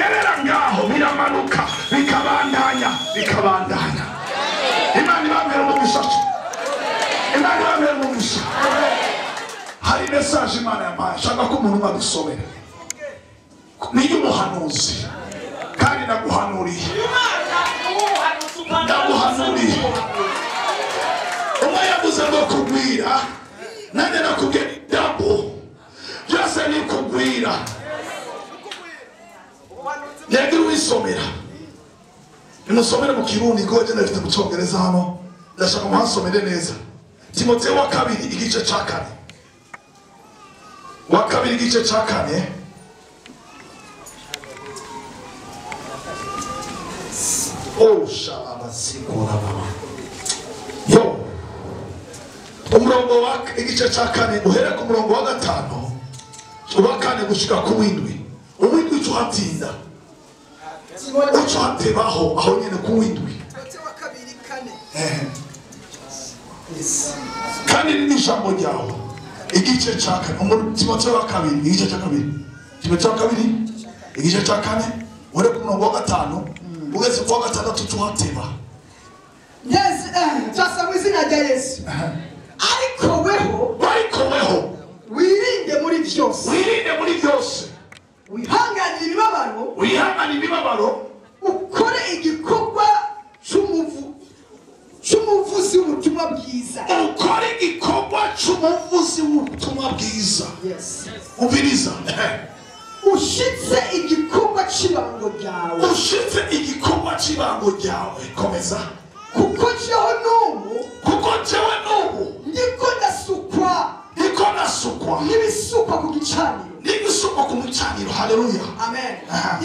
Ntibiherera ngaho, biramanuka bikabandanya bikabandanya. Imana ibambere umugisha, Imana ibambere umugisha. Hari message Imana yampaye, nshaka ko umuntu adusomera. Ni umuhanuzi kandi naguhanuriye, ndaguhanuriye. Umwe yavuze ngo kugwira, nanjye nakubwiye double, byose ni kugwira. Yagira uwisomera, nimusomere mu Kirundi kuko njye ndafite mu Cyongereza hano, ndashaka muhasomere neza. Timoteyo wa kabiri igice cya 4, wa kabiri igice cya 4. Oh, shalabazikora mama. Yo, umurongo wa igice cya 4 uhere ku murongo wa 5 uwa 4 gushika ku 7. Uwindwi uhatinda, uhatebaho aho nyene ku 7. Kandi ni ijambo ryawe. Igice cya 4, Timoteyo wa kabiri igice cya 2, Timoteyo wa kabiri igice cya 4 uhere ku murongo wa 5 ugeze ku wa 6 tuhateba. Yes, twasaba izina rya Yesu. Ariko weho wirinde muri byose, wirinde muri byose, wihanganire imibabaro, wihanganire imibabaro, ukore igikorwa cy'umuvuzi w'ubutumwa bwiza, ukore igikorwa cy'umuvuzi w'ubutumwa bwiza. Yes, umviriza. Ushitse igikorwa cy'ibango ryawe, ushitse igikorwa cy'ibango ryawe. Komeza. Kuko jewe n'ubu, kuko jewe n'ubu ndiko ndasukwa, ndiko ndasukwa n'ibisukwa ku gicaniro, n'ibisukwa ku gicaniro. Haleluya, amen.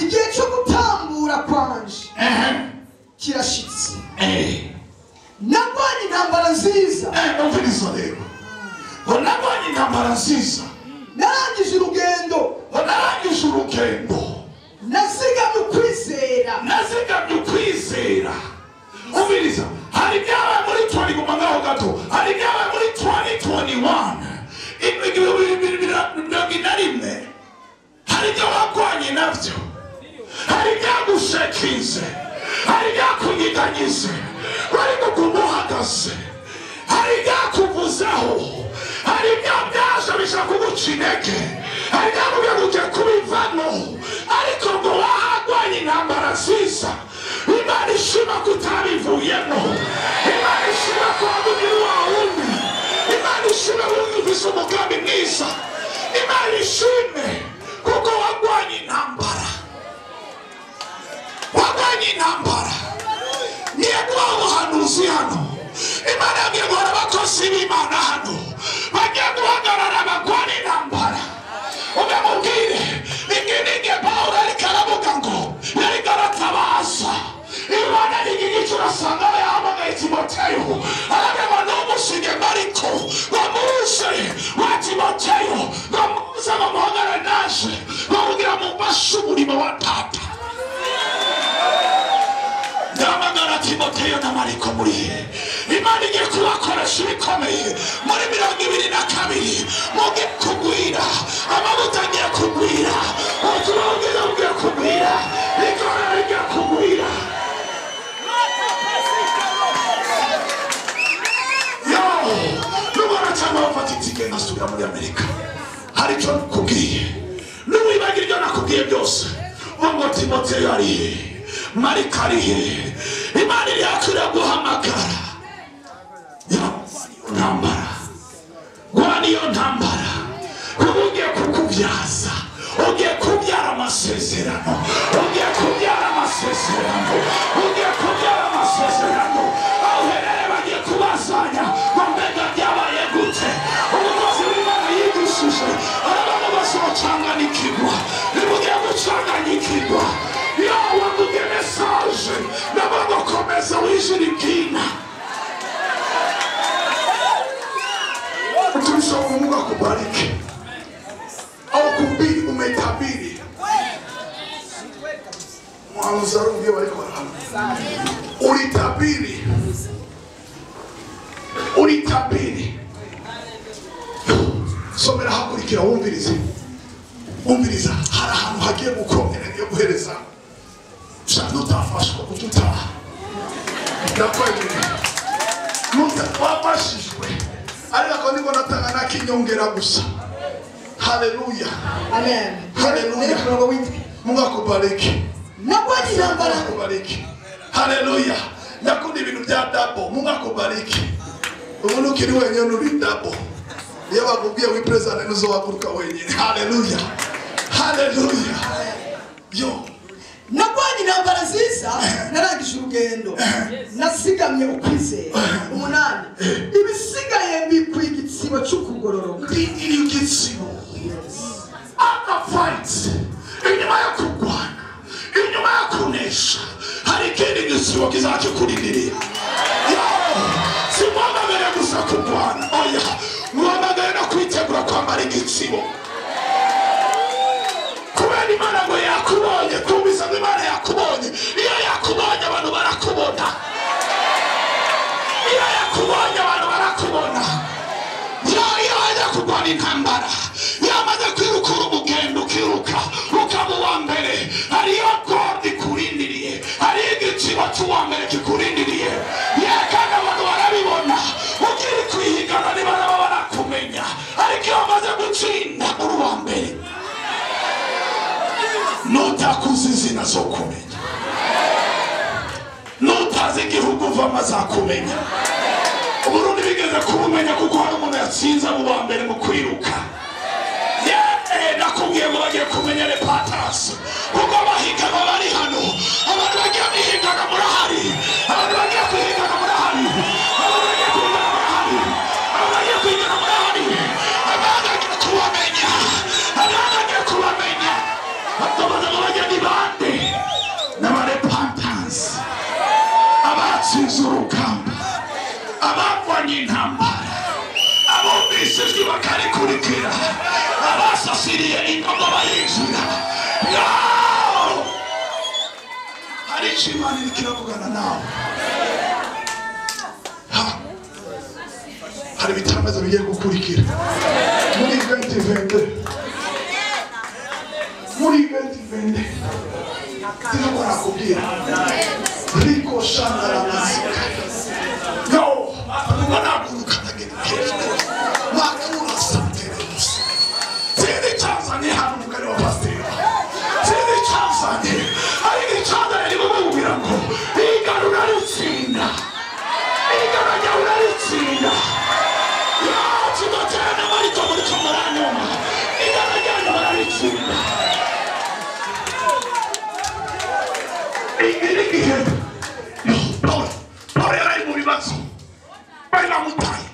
Igihe cyo gutambura kwanje kirashitse. Nagwanye intambara nziza. Umviriza rero, ngo nagwanye intambara nziza, narangije urugendo, narangije urugendo, nazigamye ukwizera, nazigamye ukwizera. Umviriza, hari ibyabaye muri 20 ngaho gato, hari ibyabaye muri 2021 2021, hari ibyo wagwanye nabyo, hari ibyagushekinze, hari ibyakunyiganyize, wari kuguma uhagaze, hari ibyakuvuzeho, hari ibyaje bishaka kuguca intege, hari ibyakubwiye ngo ugiye kubivamo, ariko ngo wahagwanye intambara nziza. Imana ishima ko utabivuyemo, Imana ishima ko wagumye wa wundi, Imana ishima ko ufise umugambi mwiza, Imana ishime kuko wagwanye intambara, wagwanye intambara. Niye guha ubuhanuzi hano, Imana yagiye guhora abakozi b'Imana hano bagiye guhagarara bagwana intambara. Umubwire iki ni igihe Pawulo ariko aravuga ngo yariko aratabaza. Imana ni igice urasanga yahamagaye Timoteyo, aravuga ngo ntumusige Mariko, ngo muze wa Timoteyo, ngo muze ngo muhagarare naje, ngo kugira mubashe umurimo wa Data. Ndahamagara Timoteyo na Mariko muri he. Imana igiye kubakoresha ibikomeye muri 2022. Mugiye kugwira, amavuta agiye kugwira, ubutumwa bwiza bugiye kugwira, itorero rigiye kugwira. Yo, nubona cyangwa bafata itike ngasubira muri Amerika, hari icyo nakubwiye, n'uwibagira ibyo nakubwiye byose, ngo Timoteyo ari he, Mariko ari he. Imana iri hakwiriye guhamagara. Ntambara, gwana iyo ntambara, kuko ugiye kukubyaza, ugiye kubyara amasezerano, ugiye kubyara amasezerano, ugiye kubyara amasezerano. Aho uherereye bagiye kubazanya ngo mbega byabaye gute. Umukozi w'Imana yigishije aravuga basocanganikirwa, nimugiye gucanganyikirwa. Yo, wavuge message, ndavuga ngo komeza wijirikina. Mtumishi wa Mungu akubariki. Au kumbiri umetabiri. Mwanzo walikuwa ulitabiri, ulitabiri. Somera hakurikira wumvirize. Umviriza, hari ahantu hagiye gukomera yo guhereza. Nutafashwa kututaha. Ndakwegera. Nutafashijwe. Ariko ndiko natanga nakinyongera gusa. Haleluya. Amen. Haleluya. Mungu akubariki. Nagwanye intambara. Akubariki. Haleluya. Ndakunda ibintu bya dabo. Mungu akubariki. Umuntu ukiri wenyine uri dabo. Iyo bakubwiye wipresent nuzohaguruka wenyine. Haleluya. Haleluya. Yo. Nagwanye intambara nziza, narangije urugendo. Nasigamye ukwizera. 8. Ibisigaye mbikwiye igitsibo cy'ukugororoka. Ndindiriye igitsibo. After fight, inyuma yo kurwana, inyuma yo kunesha, hari ikindi gitsibo kizakikurindiriye. Si muhamagare gusa kurwana, oya, muhamagare no kwitegura kwambara igitsibo. Kubera Imana ngo yakubonye, twumvise ngo Imana yakubonye. Iyo yakubonye abantu barakubona. Iyo yakubonye abantu barakubona. Iyo wajya kurwana intambara, yamaze kwirukura umugendo ukiruka ukaba uwa mbere, hariyo kodi ikurindiriye, hariyo igitsibo cy'uwa mbere kikurindiriye. Kandi abantu barabibona, ukiri kwihigana nibaraba barakumenya, ariko iyo wamaze gutsinda uri uwa mbere, nutakuzi izina zo kumenya, nutazi igihugu uvamo azakumenya. Uburundi bigeze kubumenya kuko hari umuntu yatsinze abo ba mbere mu kwiruka. Nakubwiye ngo bagiye kumenya repatasi kuko bahiganwa bari hano. Abantu bagiye kwihigana murahari, abantu bagiye kwihigana murahari, abantu bagiye kwihigana murahari, abantu bagiye kwihigana murahari. Abantu bagiye kubamenya, abantu bagiye kubamenya. Batobaza ngo bajye ni bande? N'abarepantansi, abatsinze urugamba, abagwanye intambara, abumvise ijwi bakarikurikira, abasasiriye indogoba y'inzira. Hari icyo Imana iriko iravugana nawe. Hari ibitangaza bigiye gukurikira muri 2022. Muri 2022 sinzi nakubwira. Riko shana la masika. Yo, naguruka ndagenda hejuru. Makura santere gusa. Sinzi icyanzanye hano umugani wa pasiteri. Sinzi icyanzanye, ariko icyanzanye ni kumubwira ngo igana uraritsinda. Igana ryawe uraritsinda. Yo, Timoteyo na Mariko muriko muranyuma. Igana ryanyu muraritsinda. Igihe Pawulo yari ari mu bibazo, bari bamutaye,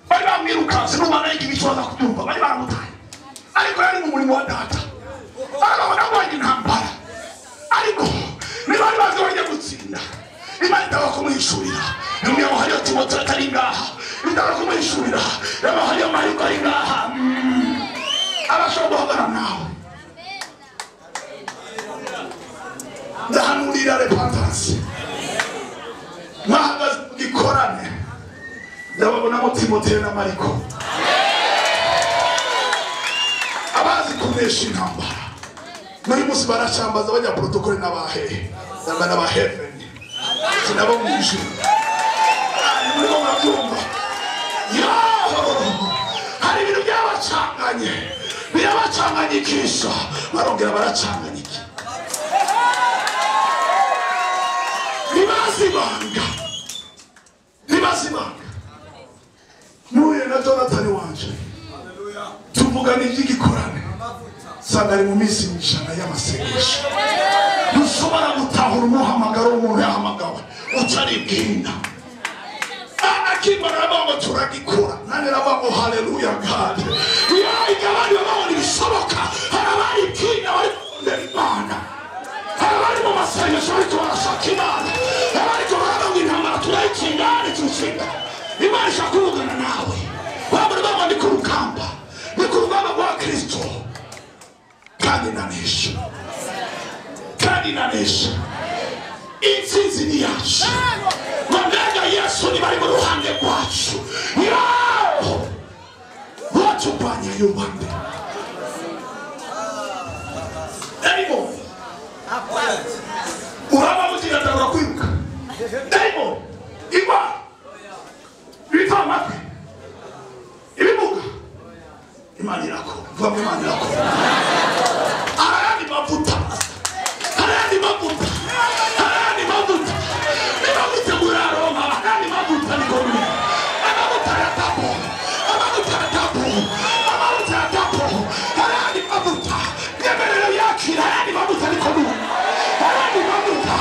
bari bamwirukanse, n'umwana y'igihe baza kubyumva, bari baramutaye, ariko yari mu murimo wa data. Arabona abonye intambara, ariko ntibari bazi bajya gutsinda. Imana itaba kumuhishurira, imwe hariyo Timoteyo atari ngaha, itaba kumuhishurira, yaba hariyo Mariko ari ngaha. Abashobora guhagarara nawe. Ndahanurira repentance. Mwahagaze mu gikorane, ndababonamo Timoteyo na Mariko, abazi kunesha intambara. N'uyu munsi baracambaza bajya protokole n'abahehe, n'aba heaven, sinabo mu ijuru. Muriko murabyumva? Hari ibintu byabacanganye, birabacanganyikisha, barongera baracanganyika. Ntibazibanga, ntibazibanga. Nuye na Jonathan wanje tuvugana iby'igikorane, sanga ari mu minsi ijana y'amasengesho. Ntushobora gutahura umuhamagaro w'umuntu yahamagawe utaribwina. Akimara aravuga ngo turagikora, nanjye aravuga ngo haleluya God. Abandi babona ibishoboka, hari abaribwina bari kurondera Imana, hari abari mu masengesho bariko barashaka Imana, abariko baravuga ngo intambara turayitsinda, turutsinda. Imana ishaka kuvugana nawe. Bamwe bavuga ni ku rugamba, ni ku rugamba rwa Kristo, kandi nanesha, kandi nanesha. Intsinzi ni yacu. Mbega Yesu niba ari mu ruhande rwacu, yaho waturwanya yubande. Uraba mutinatangura kwiruka. Daimon igwa biva amatwi ibimuga. Imana irakora. Vuga ngo Imana irakora. Arayandi mavuta. Arayandi mavuta. Arayandi mavuta. Niba mutegura Roma, arayandi mavuta niko biri. Amavuta ya tapo. Amavuta ya tapo. Amavuta ya tapo. Arayandi mavuta. Yemerera yakira arayandi mavuta niko biri. Arayandi mavuta.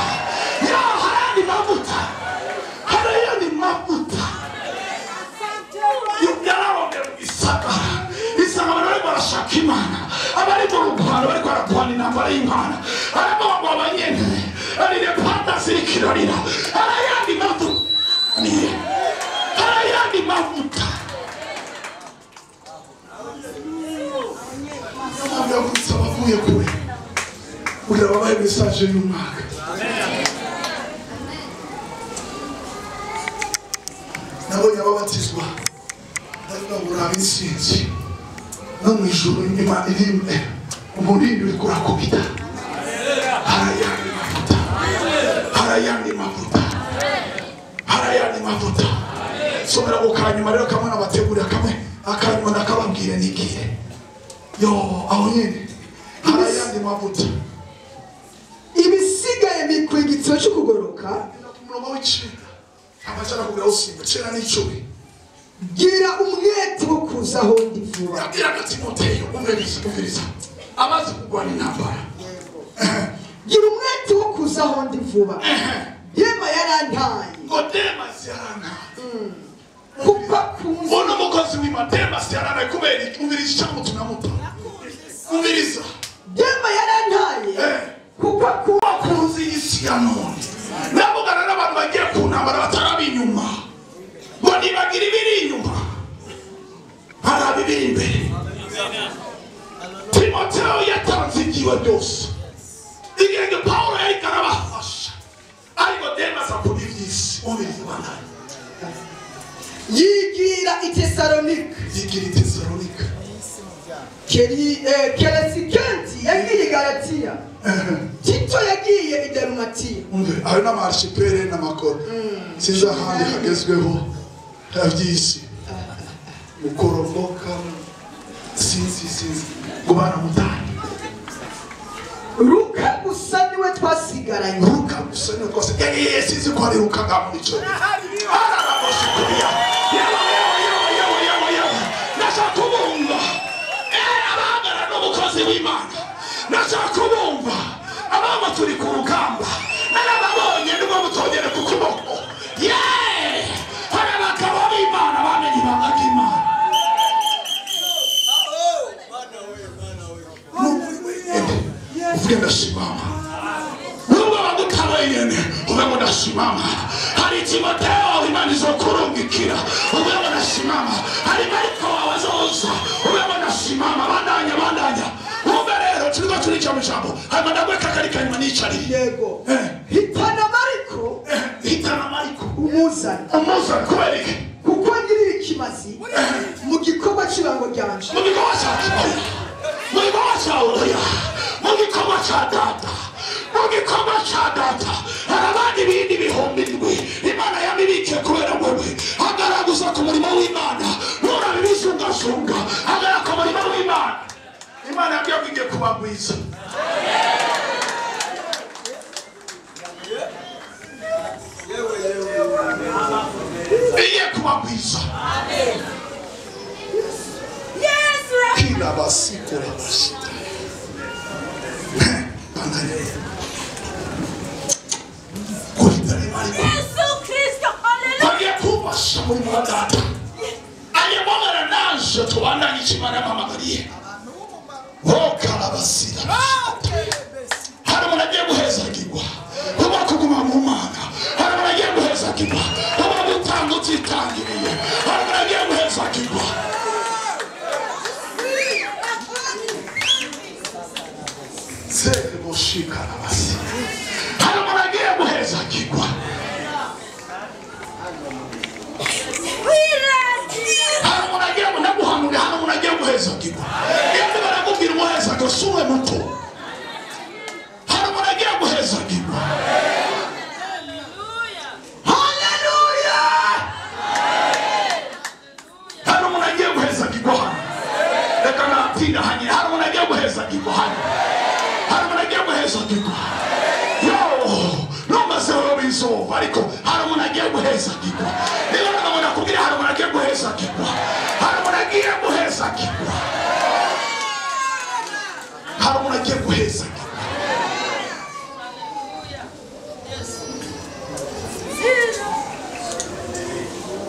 Ya arayandi mavuta. Arayandi mavuta. Yararondera isakara. Isanga abantu bariko barashaka Imana. Abari mu rugwano bariko bararwana intambara y'Imana. Aravuga ngo abanyene arire pata zirikirarira. Arayandi mavuta. Arayandi mavuta. Yavutse abavuye kure. Kugira babahe message y'umwaka. Nabonye ababatizwa. Ndavuga ngo urabe intsinzi. No mu ijuru inyuma iri umurindi uriko urakubita. Harayandi mavuta. Harayandi mavuta. Harayandi mavuta. Somera ku kanyuma rero kamwe nabategurira kamwe akanyuma ndakababwire nigire. Yo aho nyene harayandi mavuta. Ibisigaye bikwiye igitsina cyo kugoroka. Ku murongo w'icenda amajana kugira usimba icenda n'icumi. Gira umwete wo kuza aho ndi vuba. Yabwiraga Timoteyo umviriza umviriza. Amaze kurwana intambara. Gira umwete wo kuza aho ndi vuba. Yema yarantaye. Ngo Demasi yarantaye. Kuko akunze. Uno mukozi w'Imana Demasi yarantaye kubera iki? Umviriza icyamutumye amuta. Umviriza. Dema yarantaye. Kuko akunze iyi si ya none. Navugana n'abantu bagiye ku ntambara bataraba inyuma. Ngo ntibagira ibiri inyuma. Haraba ibiri imbere. Timoteyo yatanze ibyiwe byose. Igihe Pawulo yariko arabafasha. Ariko Demasi akunda iby'isi. Umviriza Imana. Yigira i Tesalonika. Yigira i Tesalonika. Keresikenti yagiye i Galatiya. Tito yagiye i Dalumatiya. Umve ayo n'amarchipere n'amakoro. Sinzi ahandi hagezweho by'isi. Mukoromoka sinzi sinzi ngo baramutaye. Luka gusa niwe twasigaranye. Luka gusa niwe twasigaranye. Sinzi ko ari Luka ngaho muri ico. Araramushikuriya. Yewe yewe yewe yewe yewe yewe. Ndashaka kubumva. Abahagara n'umukozi w'Imana. Ndashaka kubumva. Ababa turi ku rugamba. Narababonye nubwo mutongere ku kuboko. Yeee! Hari abagabo b'Imana bamenye ibanga ry'Imana. Uvuge ndashimama. Nubwo bagutaba wenyene, uvuge ngo ndashimama. Hari Timoteyo Imana izokurungikira, uvuge ngo ndashimama. Hari Mariko wawe azoza, uvuge ngo ndashimama. Bandanya bandanya. Wumve rero turiko turica mu ijambo. Hanyuma ndagweka akari kanyuma nicariye. Yego. Hitana Mariko. Hitana Mariko. Umuzane. Umuzane kubera iki? Kuko ngirira ikimazi mu gikorwa cy'ibango ryanje. Mu gikorwa cyawe. Mu gikorwa cyawe. Mu gikorwa cya data. Mu gikorwa cya data. Hari abandi bindi 7,000 Imana yamibikiye kubera wewe. Hagarara gusa ku murimo w'Imana. Nturabe ibizungazunga. Hagarara ku murimo w'Imana. Imana yabwiye ko igiye kubagwiza. Igiye kubagwiza. Kila basikora bashita. Bagiye kubasha muri data. Ayebona naje tubandanye Imana yampamagariye. Wokarabasira. Hari umuntu agiye guhezagirwa. Kuba kuguma mu Mana. Hari umuntu agiye guhezagirwa. Kuba gutanga utitangiriye. Hari umuntu agiye guhezagirwa. Hari umuntu agiye guhezagirwa. Hari umuntu agiye ndaguhanurira. Hari umuntu agiye guhezagirwa. Iyo barakubwira umuhezagirwa si uwe muto. Hari umuntu agiye Turatinda hanyine hari umuntu agiye guheza kigwa hano. Hari umuntu agiye guheza kigwa. Yo, numva bizova ariko hari umuntu agiye guheza kigwa. Niba ndabona kubwira hari umuntu agiye guheza kigwa. Hari umuntu agiye guheza kigwa. Hari umuntu agiye guheza kigwa.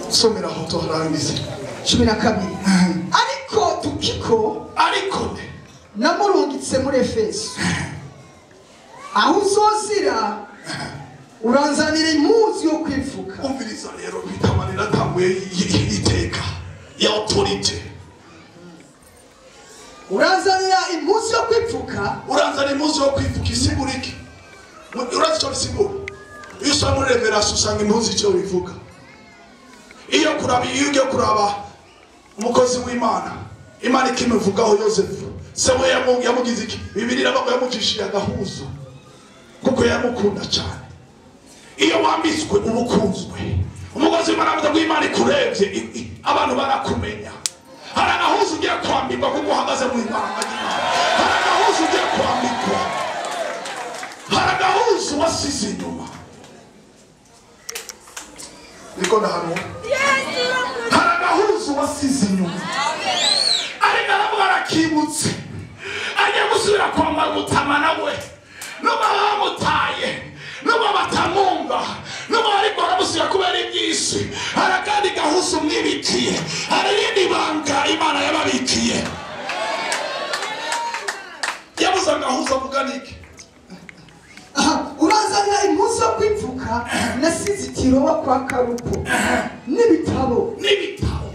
Somera aho tuharangize. 12. Ariko Tukiko ariko namurungitse muri Efeso. Aho uzozira uranzanira impuzu yo kwifuka. Umviriza rero bitamanira tanguye iteka ya autorité. Uranzanira impuzu yo kwifuka. Uranzanira impuzu yo kwifuka isigura iki? Urazi cyo bisigura? Iyo usoma muri Revelation usanga impuzu icyo bivuga. Iyo kuraba iyo ugiye kuraba umukozi w'Imana, Imana ikimuvugaho Yosefu, se we yamugize iki? Bibiliya iravuga yamugishije agahuzo kuko yamukunda cyane. Iyo wambitswe ubukunzwe, umukozi w'Imana avuga ngo Imana ikurebye abantu barakumenya. Hari agahuzo ugiye kwambikwa kuko uhagaze mu ibanga ry'Imana. Hari agahuzo ugiye kwambikwa. Hari agahuzo wasize inyuma. Niko ndahano. Hari agahuzo wasize inyuma. Ariko aravuga arakibutse. Agiye gusubira kwambara umutamana we. Nuba bamutaye, nuba batamwumva, nuba ariko baramusubira kubera iby'isi. Hari akandi gahuzo mwibikiye. Hari irindi banga Imana yababikiye. Yabuze agahuzo avuga niki? Urazanira impuzu yo kwipfuka nasize itirowa kwa Karupo n'ibitabo. N'ibitabo.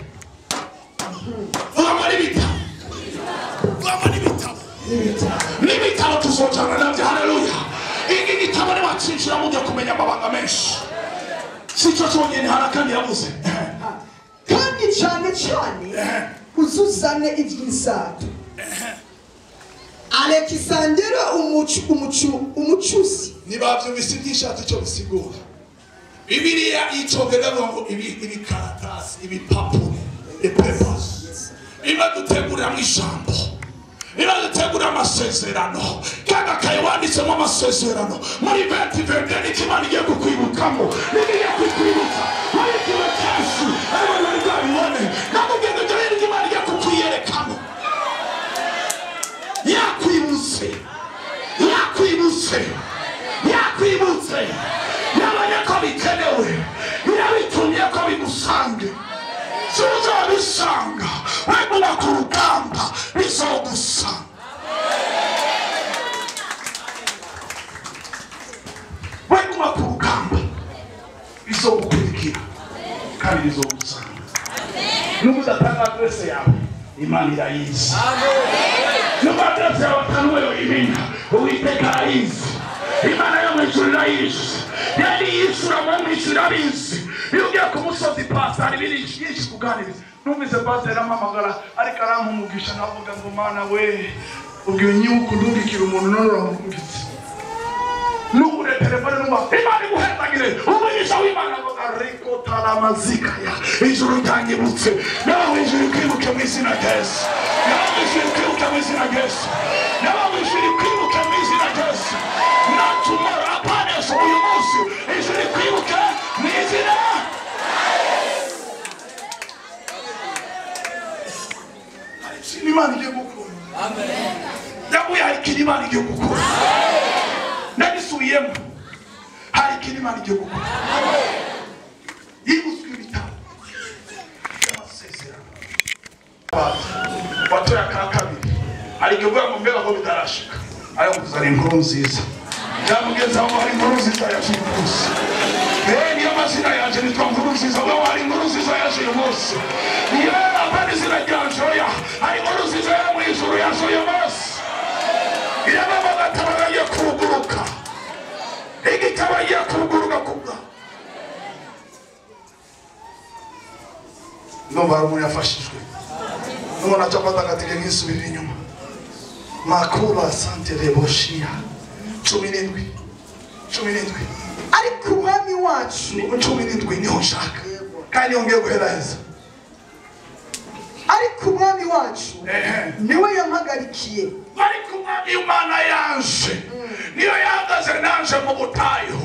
Vuga n'ibitabo. Vuga n'ibitabo. N'ibitabo tuzocana nabyo. Haleluya. Iki gitabo niwacinjira mujya kumenya amabanga menshi. Si cyo cyonyine hari akandi yabuze. Kandi cyane cyane uzuzane iby'insato. Alexandero umucuzi. Nibavyumvise ibyishatse cyo bisigura. Bibiliya icongereza ngo ibikaratasi, ibipapuro, the papers. Biba dutegurira mu ijambo. Biba dutegurira amasezerano. Kandi akayawanditsemo amasezerano. Muri 2020 nicyo Imana igiye kukwibukamo. Nigiye kukwibutsa. Muri kiwe cyacu, abantu bari bwabibone. Nakubwiye ngo ibyo bintu Imana igiye kukwiyerekamo. Yakwibutse. Yakwibutse. Yakwibutse. Yabonye ko bikenewe. Irabitumye ko bigusange. Suzabisanga. Weguma ku rugamba bizogusanga. Weguma ku rugamba bizogukurikira kandi bizogusanga. Nubwo udatanga adrese yawe, Imana irayizi. Nubwo adrese yawe atari imenya, Uwiteka arayizi. Imana yo mu ijuru irayizi. Yari yishyura mu ijuru irabizi. Iyo ugiye ku musozi pastor hari ibintu byinshi kuganiriza. Numvise pastor arampamagara ariko arampumugisha navuga ngo Mana we ubwo nyuko ndungikira umuntu none uramugitse. Nubure telefone numva Imana iguhezagire. Umugisha w'Imana ngo ariko taramazika ya ijuru ryanyibutse. Nawe ijuru kwibuke mu izina rya Yesu. Nawe ijuru kwibuke mu izina rya Yesu. Nawe ijuru kwibuke mu izina rya Yesu. Na tomorrow apana Yesu uyu munsi ijuru kwibuke mu izina. Hari ikintu Imana igiye gukora. Amen. Ndabuye hari ikintu Imana igiye gukora. Ndagisubiyemo. Hari ikintu Imana igiye gukora. Yibutswe ibitabo by'amasezerano. Watoya ka kabiri. Hari igihe uvuga ngo mbega ko bitarashika. Ariko kuzana inkuru nziza. Byamugeza aho hari inkuru nziza yaje uyu munsi. Niyo mazina yaje nitwa inkuru nziza. Aho hari inkuru nziza yaje uyu munsi. Niyo apana izina ryanje oya. Hari inkuru nziza yo mu ijuru yaje uyu munsi. Irababa agiye kuguruka. Igitabo agiye kuguruka kubwa. Numva hari umuntu yafashijwe. Nubona acafata agatike nkisubirira inyuma. Makula sante reboshia. 17. 17. Ariko umwami wacu 17 niho nshaka. Kandi niho ngiye guheraheza. Ariko umwami wacu niwe yampagarikiye. Ariko Umwami Imana yanje niyo yahagaze nanje mu butayu,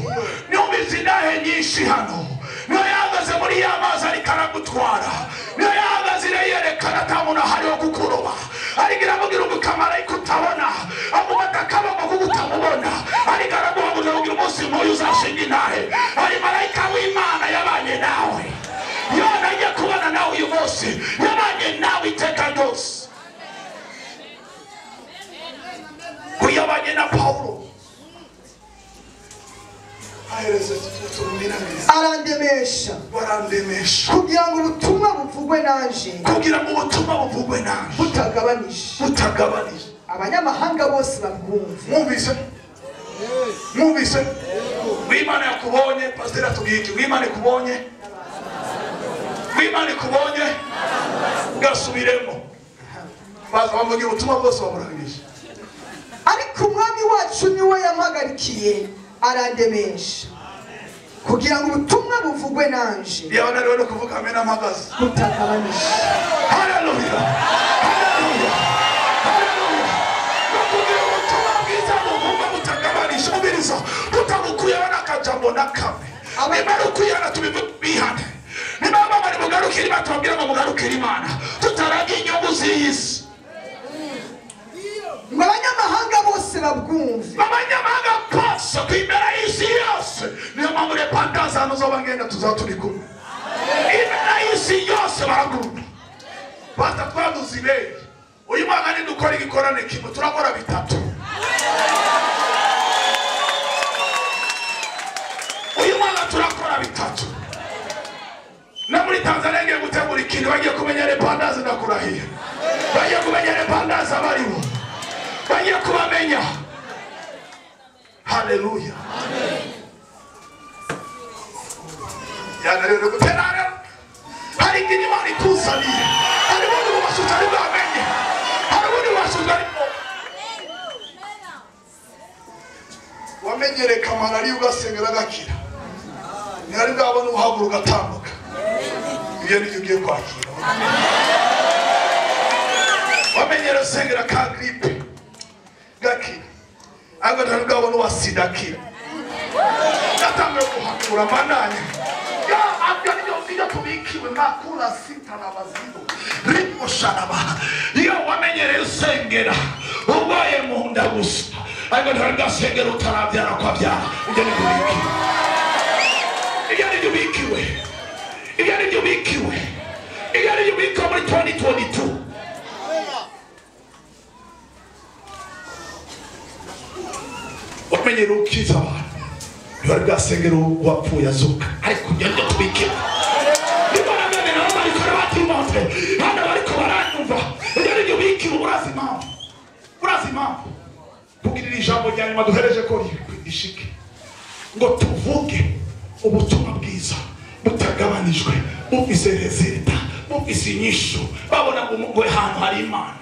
niyo indahe nyinshi hano, niyo yahagaze muri ya mazi ariko aragutwara, niyo yahagaze ireyerekana ata muntu ahari wo kukuroba, ariko iramubwira ngo kamarayika utabona, amufata akaboko kuko utamubona, ariko araguhagurira kugira umunsi nk'uyu uzashinga intahe. Hari marayika w'Imana yabanye nawe, Yona agiye kubana nawe uyu munsi, yabanye nawe iteka ryose. Kuyabanye na Paulo arandemesha kugira ngo ubutumwa buvugwe nanje, kugira ngo ubutumwa buvugwe nanje butagabanije, abanyamahanga bose babwumve. Mwumvise? Mwumvise? W'Imana yakubonye, pasiteri atubwiye iki? W'Imana ikubonye, W'Imana ikubonye, gasubiremo baza bamugira ubutumwa bwose baburangije. Ariko Umwami wacu niwe yampagarikiye arandemesha kugira ngo ubutumwa buvugwe nanje. Yabona rero kuvuga amena mpagaze butagabanije. Haleluya, haleluya, haleluya. Kugira ubutumwa bwiza buvugwe butagabanije, ubiriza tutabukuyeho n'akajambo na kamwe. Nimara ukuyana tubihane, nimara bamara mugarukire Imana, tubabwira ngo mugarukire Imana, tutaraga inyungu z'iyi si. Ngo abanyamahanga bose babwumve, abanyamahanga bose ku impera y'isi yose. Niyo mpamvu repandazi hano uzoba ngenda tuzaba turi kumwe, impera y'isi yose baraguruma. Bata twaduze ibere uyu mwaka nidukora igikorane kimwe turakora bitatu. Uyu mwaka turakora bitatu. Na muri Tanzania ngiye gutegura ikintu, bagiye kumenya repandazi, ndakurahiye bagiye kumenya repandazi abaribo, bagiye kubamenya. Haleluya. Yana rero guterana hari ikintu Imana ikuzaniye, hari ubundi bubasha utari bwamenye, hari ubundi bubasha utari wamenyereka malariya ugasengera agakira, ntihari bwabona uhaguruka ugatambuka. Ibyo nibyo ugiye kwakira. Wamenyera usengera ka gripe gakira, ariko ntihari bwabona uwa sida akira. Natangiye guhanura mananye ya abyo nibyo tubikiwe makura sita na bazido ritmo sharaba. Iyo wamenyereye usengera urwaye mu nda gusa, ariko ntihari bwasengera utarabyara kwabyara. Ibyo nibyo ubikiwe, ibyo nibyo ubikiwe, ibyo nibyo ubikiwe, ibyo nibyo ubikiwe muri 2022. Wamenyera ukiza abantu, ntihari bwasengera uwapfuye azuka, ariko ibyo nibyo tubikiwe. Nibwo nabene nabo barikora batimonte hano bariko baranyumva, ibyo nibyo ubikiwe. Urazi impamvu, urazi impamvu kugirira ijambo rya nyuma duhereje ko rishike, ngo tuvuge ubutumwa bwiza butagabanijwe, bufise rezilita, bufise inyishu, babona ngo ahantu hari Imana,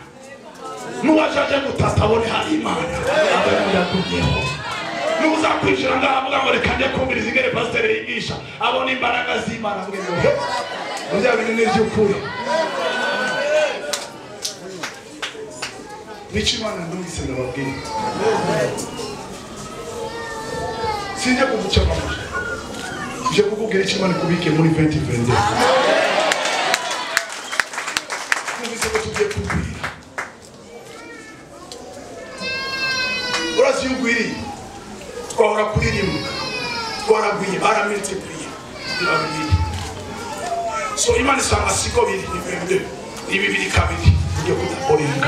n'uwajaje gutata abone hari Imana, abe yagumyeho. N'uzakwinjira ngaha avuga ngo reka njye kumviriza ingene pasiteri yigisha, abona imbaraga z'Imana, avuge ngo he, bya bintu ni iby'ukuri. Nicyo Imana ndumvise ndababwira, sinjya kuguca amajwi, nje kukubwira icyo Imana ikubike muri 2022. Numvise ko tugiye kugwira. Urazi iyo ugwiriye, twahora kuri rimwe, twaragwiye, baramultipliye, biba bibiri. So Imana isanga siko biri, ni 22, ni bibiri kabiri, ugiye kudaboringa.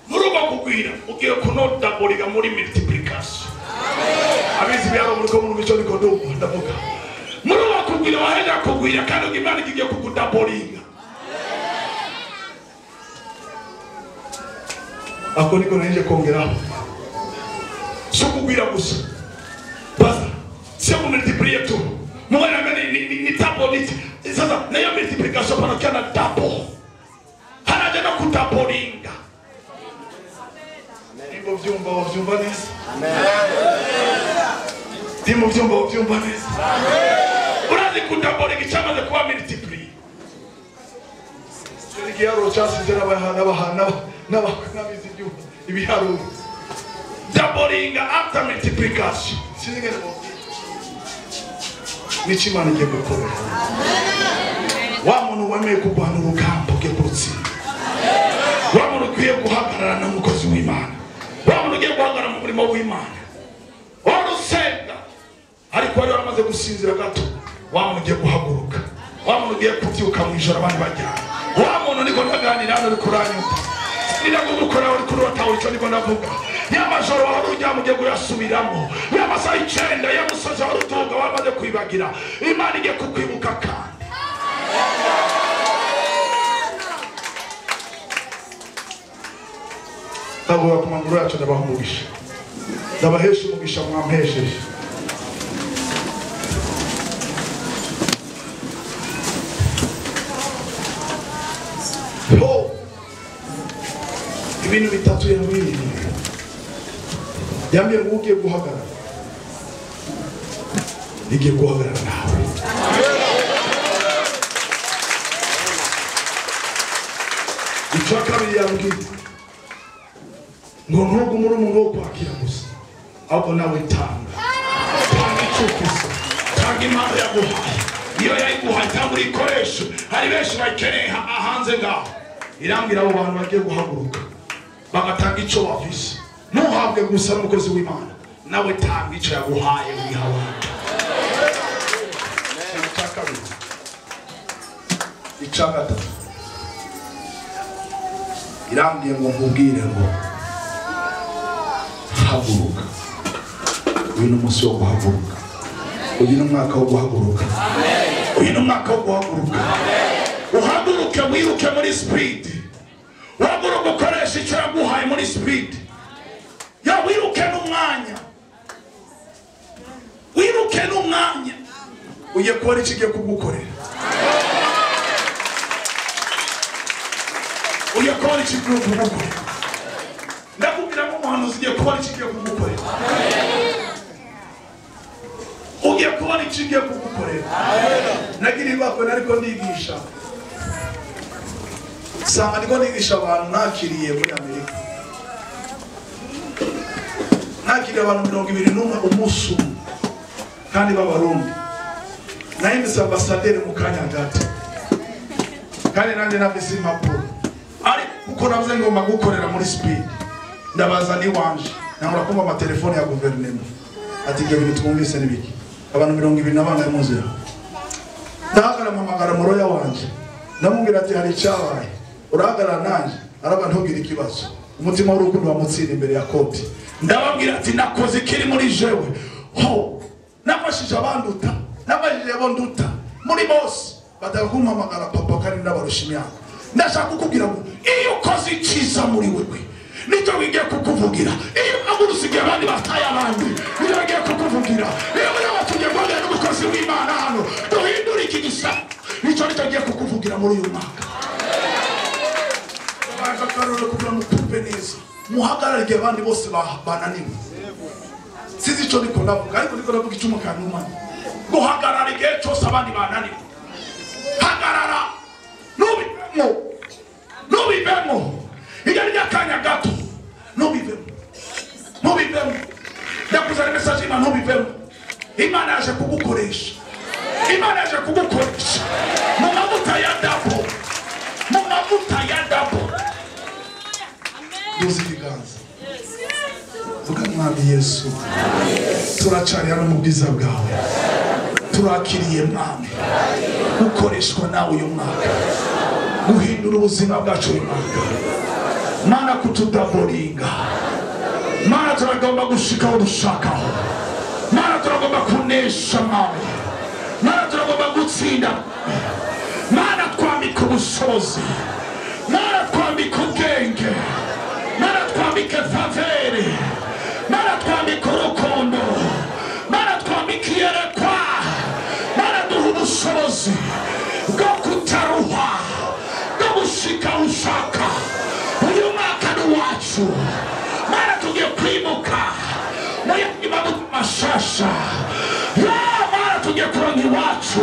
Muri ugiye kunodaborika muri multiplication. Abizi byaro muri ko mu mico niko ndavuga. Muri wakugwira waheza kugwira kandi Imana igiye kukudaboringa. Ako niko naje kongeraho. Sio kugwira gusa. Basta. Sio kumultiplier tu. Mwana ni double it. Sasa na hiyo multiplication panakia na double. Hanaje no kudaboringa. Ndimo vyumba wavyumva neza. Ndimo vyumba wavyumva neza. Urazi kudaboringa icyamaze kuba multiplier. Igiharuro cyasize n'abize ibiharuro. Doubling after multiplication. Sinzi ngene n'icyo Imana igiye gukorera. Wa muntu wemeye kurwana urugamba ugiye kurutsinda. Wa muntu ukwiye guhagarara n'umukozi w'Imana. Wa muntu ugiye guhagarara mu murimo w'Imana. Wari usenga ariko wari waramaze gusinzira gato. Wa muntu ugiye guhaguruka. Wa muntu ugiye kubyuka mu ijoro abandi bajyana. Wa muntu niko ndaganira hano uri kuranyumva. Ndagukora uri kurota icyo niko ndavuga. Y'amajoro wari uryamye ugiye kuyasubiramo. Y'amasaha 9 y'umusozi wari utuga wamaze kwibagira. Imana igiye kukwibuka kandi. Ndavuga ku maguru yacu ndabaha umugisha. Ndabahesha umugisha mwampesheje. Ho! Ibintu bitatu yambwiye. Yambwiye ngo ugiye guhagarara. Igiye guhagarara nawe. Icya kabiri yambwiye ngo ntugume uri umuntu wo kwakira gusa, ahubwo nawe tanga. Tanga icyo ufise, tanga impano yaguhaye. Iyo yayiguhaye tanga urikoreshe. Hari benshi bayikeneye hanze ngaho. Irambwira abo bantu bagiye guhaguruka bagatanga icyo bafise. Ntuhabwe gusa n'umukozi w'Imana, nawe tanga icyo yaguhaye wiha abandi. Icya kabiri, icya gatatu, irambwiye ngo nkubwire ngo haguruka. Uyu ni umunsi wo guhaguruka. Uyu ni umwaka wo guhaguruka. Uyu ni umwaka wo guhaguruka. Uhaguruke wiruke muri speed. Uhaguruke ukoreshe icyo yaguhaye muri speed. Ya wiruke n'umwanya. Wiruke n'umwanya. Ugiye kubona icyo igiye kugukorera. Ugiye kubona icyo igiye kugukorera. Ndakubwira ngo umuhanuzi ugiye kubona icyo igiye kugukorera. Ugiye kubona icyo igiye kugukorera. Nagira ibakwe ariko ndigisha. Sanga ndiko nigisha abantu nakiriye muri Amerika. Nakiriye abantu 21 umunsi umwe kandi b'Abarundi. Nahindutse ambasaderi mu kanya gato. Kandi nanjye nafise impapuro. Ariko kuko navuze ngomba gukorera muri speed. Ndabaza ni wanje. Nangura kumva amatelefone ya guverinoma. Ati ibyo bintu twumvise ni biki? Abantu 24 mu nzira. Ndahagarara mpamagara muroya wanje. Ndamubwira ati hari icyabaye. Urahagarara nanje araba ntugire ikibazo. Umutima w'urukundo wamutsinda imbere ya koti. Ndababwira ati nakoze ikiri muri jewe. Ho! Nafashije abanduta. Nafashije abo nduta. Muri bose batakumpamagara papa kandi ndabarusha imyaka. Ndashaka kukubwira ngo iyo ukoze icyiza muri wewe nicyo bigiye kukuvugira. Iyo uhagurusigiye abandi bataye abandi nicyo bigiye kukuvugira. Iyo muri abatugiye guhagarara n'umukozi w'Imana hano duhindure iki gisa nicyo nicyo giye kukuvugira muri uyu mwaka. Akarorero kugira ngo mukumve neza. Muhagarare igihe abandi bose bananiwe. Sinzi icyo ndiko ndavuga ariko ndiko ndavuga icyo umukanuma. Guhagarara igihe cyose abandi bananiwe. Hagarara. Nubivemo. Nubivemo. Iyo ari akanya gato. Nubivemo. Nubivemo. Ndakuzana message y'Imana ntubivemo. Imana yaje kugukoresha. Imana yaje kugukoresha. Mu mavuta ya dabo. Mu mavuta ya dabo. Duzi ibiganza. Vuga Mwami Yesu. Turacari hano mu bwiza bwawe. Turakiriye Mwami. Gukoreshwa nawe uyu mwaka. Guhindura ubuzima bwacu uyu mwaka. Mana kutudaboringa. Mana turagomba gushika aho dushakaho. Mana turagomba kunesha Mwami. Mana turagomba gutsinda. Mana twambika ubushobozi. Mana twambika ubwenge. Mana twambike favere. Mana twambike urukundo. Mana twambike iyerekwa. Mana duha ubushobozi bwo kutaruha, bwo gushika aho ushaka. Uyu mwaka ni uwacu. Mana tugiye kwimuka muri mavuta mashasha. Ya Mana tugiye kuronka iwacu.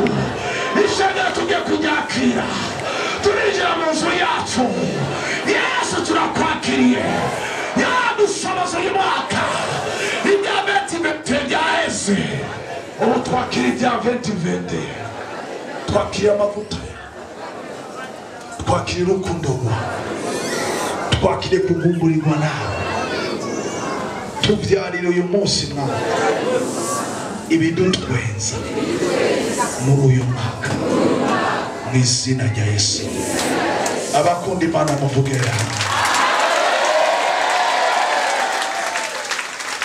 Ishengero tugiye kuryakira. Turinjira mu nzu yacu. Yesu, turakwakiriye. Yadushoboza uyu mwaka. Ibya 2020 byaheze, ubu twakira ibya 2020. Twakiriye amavuta, twakiriye urukundo rwawe, twakiriye kugumburirwa nawe. Tubyarire uyu munsi, mwana, ibidutwenza muri uyu mwaka, mu izina rya Yesu. Abakunda Imana muvugera.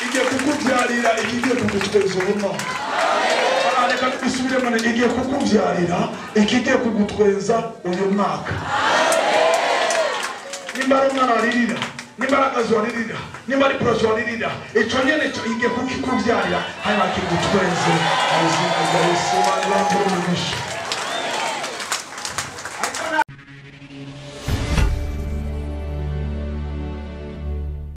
Igiye kukubyarira ikigiye kugutweza uyu mwaka. Reka dusubiremo: igiye kukubyarira ikigiye kugutweza uyu mwaka. Nimba ari umwana waririra, nimba ari akazi waririra, nimba ari projet waririra, icyo nyene cyo igiye kukikubyarira, hanyuma kigutweze mu izina rya Yesu. Bambura umugisha.